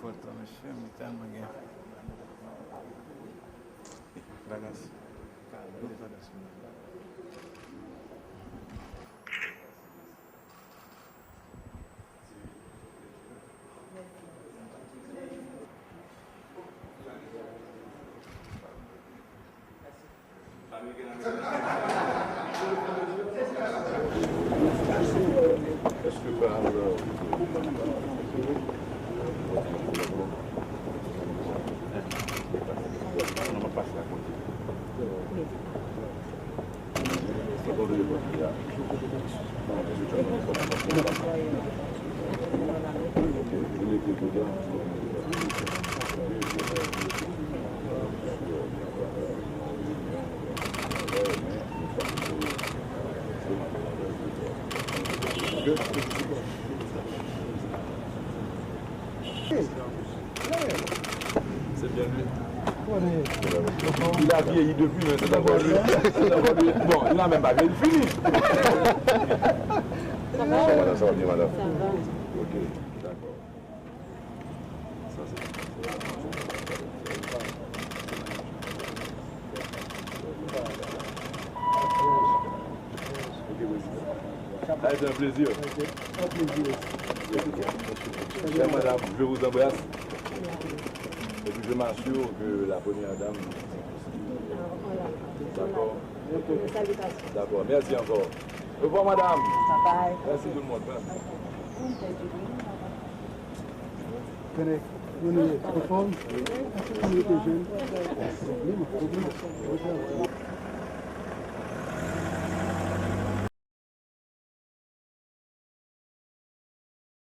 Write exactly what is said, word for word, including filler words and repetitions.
Foto, mesye, m tèlman gen. Bagay. Se byen li. Li la vyeyi depi, men se t ankò li. Se t ankò li. Bon, li la menm pa vyeyi, li fini. Sa va? Kòman sa va, byen, madanm? Sa va. Ok, dakò. Sa se Sa a été un plaisir. Chère madame, je vous embrasse. Et puis je m'assure que la première dame. D'accord. D'accord. Merci encore. Au revoir, madame. Bye bye. Merci tout le monde. Hein. Kòman nou ye? Anfòm? Nou rete jèn. Pwoblèm, pwoblèm, pwoblèm.